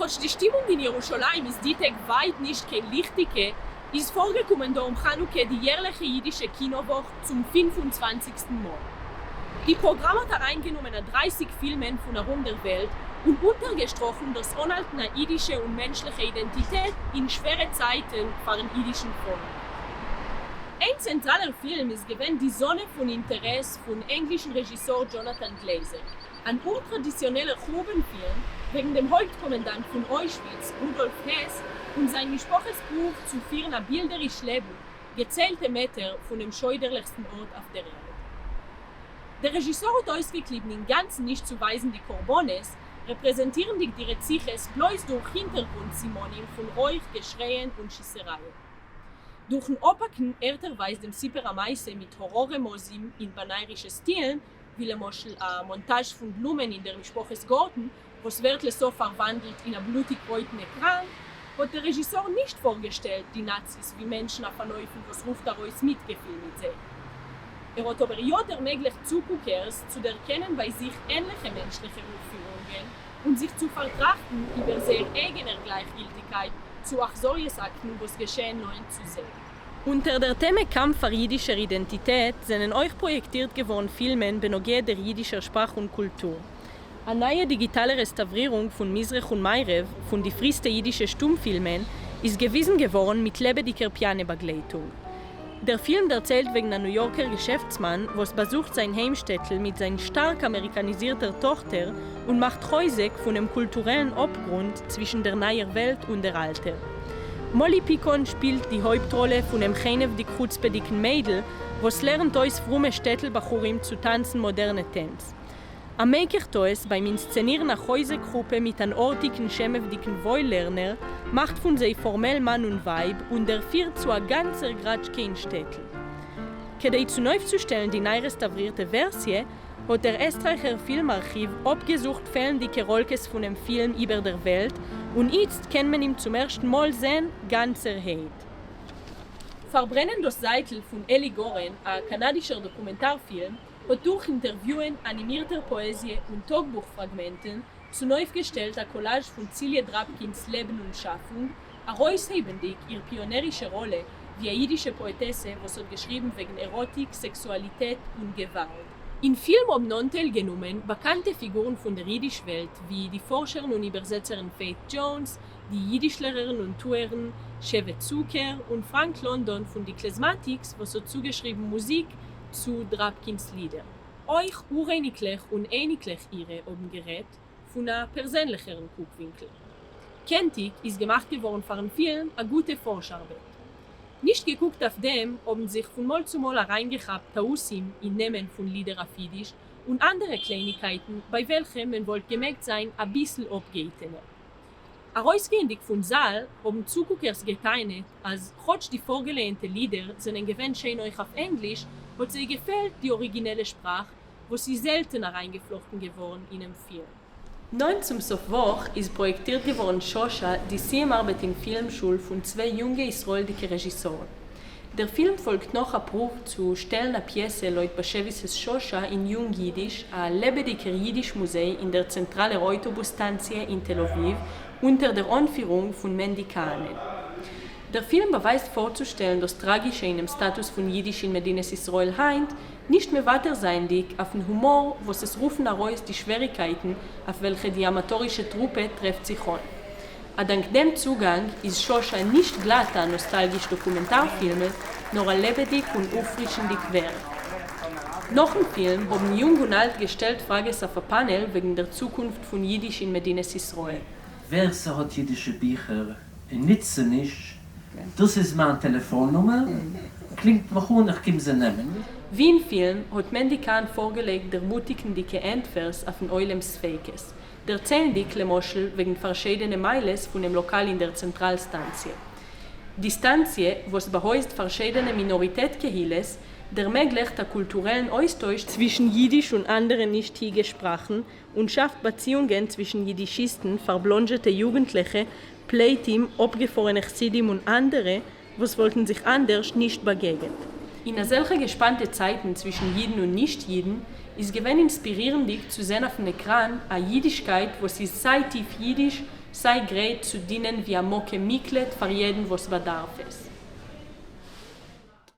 כאטש די שטימונג אין ירושלים איז די טעג ווייט נישט קיין ליכטיגע, איז פארגעקומען דא אום חנוכה די יערליכע אידישע קינא וואך צום פינף און צוואנציגסטן מאל. די פראגראם האט אריינגענומען א דרייסיג פילמען פון ארום דער וועלט און אונטערגעשטראכן דאס אנהאלטן א אידישע און מענטשליכע אידענטיטעט אין שווערע צייטן פארן אידישן פאלק. איין צענטראלער פילם איז געווען די זאנע פון אינטערעס פון ענגלישן רעזשיסאר דזשאנאטאן גלעזער. אן אומטראדיציאנעלער חורבן-פילם וועגן דעם הויפט-קאמענדאנט פון אוישוויץ, רודאלף העס, און זיין משפחה'ס פרואוו צו פירן א בילדעריש לעבן געציילטע מעטער פונעם שוידערליכסטן ארט אויף דער ערד. דער רעזשיסאר האט אויסגעקליבן אינגאנצן נישט צו ווייזן די קרבנות, רעפרעזענטירנדיג די רציחות בלויז דורך הינטערגרונט-סימנים פון רויך, געשרייען און שיסערייען. דורכ'ן אפהאקן ערטערווייז דעם סיפור המעשה מיט האראר-רמזים אין באניירישע סטילן, ווי למשל א מאנטאזש פון בלומען אין דער משפחה'ס גארטן וואס ווערט לסוף פארוואנדלט אין א בלוטיג רויטן עקראן, האט דער רעזשיסאר נישט פארגעשטעלט די נאציס ווי מענטשן אויף אן אופן וואס רופט ארויס מיטגעפיל מיט זיי. ער האט אבער יא דערמעגליכט צוקוקערס צו דערקענען ביי זיך ענליכע מענטשליכע אויפפירונגען און זיך צו פארטראכטן איבער זייער אייגענער גלייכגילטיגקייט צו אכזריות אקטן וואס געשעען נאענט צו זיי. אונטער דער טעמע קאַמף פֿאַר ייִדישער אידענטיטעט זענען אויך פּראָיעקטירט געוואָרן פֿילמען בנוגע דער ייִדישער שפּראַך און קולטור. אַ נײַע דיגיטאַלע רעסטאַוורירונג פֿון מזרח און מערבֿ פֿון די פֿריסטע ייִדישע שטומפֿילמען איז געוויזן געוואָרן מיט לעבעדיקער פּיאַנע-באַגלייטונג. דער פֿילם דערציילט וועגן אַ ניו-יאָרקער געשעפֿטסמאַן, וואָס באַזוכט זײַן היימשטעטל מיט זײַן שטאַרק אַמעריקאַניזירטער טאָכטער און מאַכט חוזק פֿונעם קולטורעלן אָפּגרונט צווישן דער נײַער וועלט און דער אַלטער. מאלי פיקאן שפילט די הויפט-ראלע פונעם חנעוודיג-חוצפה'דיגן מיידל וואס לערנט אויס פרומע שטעטל-בחורים צו טאנצן מאדערנע טענץ. א מקח טעות ביים אינסצענירן א חוזק חופה מיט אן ארטיגן שעמעוודיגן וואויל-לערנער מאכט פון זיי פארמעל מאן און ווייב און דערפירט צו א גאנצער גראטשקע אין שטעטל. כדי צונויפצושטעלן די ניי-רעסטאוורירטע ווערסיע האט דער עסטרייכער פילם ארכיוו אפגעזוכט פעלנדיקע ראלקעס פונעם פילם איבער דער וועלט, און איצט קען מען אים צום ערשטן מאל זען גאנצערהייט. פארברענען דאס זייטל פון אלי גורן, א קאנאדישער דאקומענטאר פילם, האט דורך אינטערוויוען, אנימירטער פאעזיע און טאגבוך פראגמענטן, צונויפגעשטעלט א קאלאזש פון ציליע דראבקינס לעבן און שאפונג, ארויסהייבנדיק איר פיאנערישע ראלע ווי א יידישע פאעטעסע וואס האט געשריבן וועגן עראטיק, סעקסואליטעט און געוואלד. אין פילם האבן אנטייל גענומען באקאנטע פיגורן פון דער יידיש וועלט ווי די פארשערן און איבערזעצערן פעיט דזשאונס, די יידיש-לערערן און טוערן שעווע צוקער, און פראנק לאנדאן פון די קלעזמאטיקס וואס האט צוגעשריבן מוזיק צו דראבקינס לידער. אויך אוראייניקלעך און אייניקלעך אירע האבן גערעדט פון א פערזענליכערן קוקווינקל. קענטיג איז געמאכט געווארן פארן פילם א גוטע פארש-ארבעט. נישט געקוקט אויף דעם האבן זיך פון מאל צו מאל אריינגעכאפט טעותים אין נעמען פון לידער אויף אידיש און אנדערע קלייניגקייטן ביי וועלכע מען וואלט געמעגט זיין אביסל אפגעהיטענער. ארויסגייענדיג פון זאל האבן צוקוקערס גע'טענה'ט אז כאטש די פארגעלייענטע לידער זענען געווען שיין אויך אויף ענגליש האט זיי געפעלט די אריגינעלע שפראך וואס איז זעלטן אריינגעפלאכטן געווארן אינעם פילם. נאענט צום סוף וואך איז פראיעקטירט געווארן ששה, די סיום ארבעט אין פילם שול פון צוויי יונגע ישראל'דיגע רעזשיסארן. דער פילם פאלגט נאך א פרואוו צו שטעלן א פיעסע לויט באשעוויס'ס ששה אין יונג יידיש, א לעבעדיגער יידיש מוזיי אין דער צענטראלער אויטאבוס סטאנציע אין תל אביב, אונטער דער אנפירונג פון מענדי כהנען. דער פילם באווייזט פארצושטעלן דאס טראגישע אינעם סטאטוס פון יידיש אין מדינת ישראל היינט, נישט מוותר זייענדיג אויפן הומאר וואס עס רופן ארויס די שוועריקייטן אויף וועלכע די אמאטארישע טרופע טרעפט זיך אן. אדאנק דעם צוגאנג איז ששה נישט גלאט א נאסטאלגיש דאקומענטאר פילמל, נאר א לעבעדיג און אויפפרישנדיג ווערק. נאכן פילם האבן יונג און אלט געשטעלט פראגעס אויף א פאנעל וועגן דער צוקונפט פון יידיש אין מדינת ישראל. ווער ס'האט אידישע ביכער און נוצט זיי נישט, דאס איז מיין טעלעפאן נומער, קלינגט מיך אן איך קום זיי נעמען. ווי אין פילם האט מענדי קאהן פארגעלייגט דערמוטיגנדיקע ענטפערס אויפן עולם'ס ספיקות, דערציילנדיק למשל וועגן פארשיידענע מעלות פונעם לאקאל אין דער צענטראל סטאנציע. די סטאנציע, וואס באהויזט פארשיידענע מינאריטעט קהילות, דערמעגלעכט א קולטורעלן אויסטויש צווישן יידיש און אנדערע נישט-היגע שפראכן און שאפט באציאונגען צווישן יידישיסטן, פארבלאנדזשעטע יוגנטלעכע, פליטים, אפגעפארענע חסידים און אנדערע וואס וואלטן זיך אנדערש נישט באגעגענט. אין אזעלכע געשפאנטע צייטן צווישן יידן און נישט-יידן, איז געווען אינספירירנדיג צו זען אויפן עקראן א יידישקייט וואס איז סיי טיף יידיש, סיי גרייט צו דינען ווי א מקום מקלט פאר יעדן וואס באדארף עס.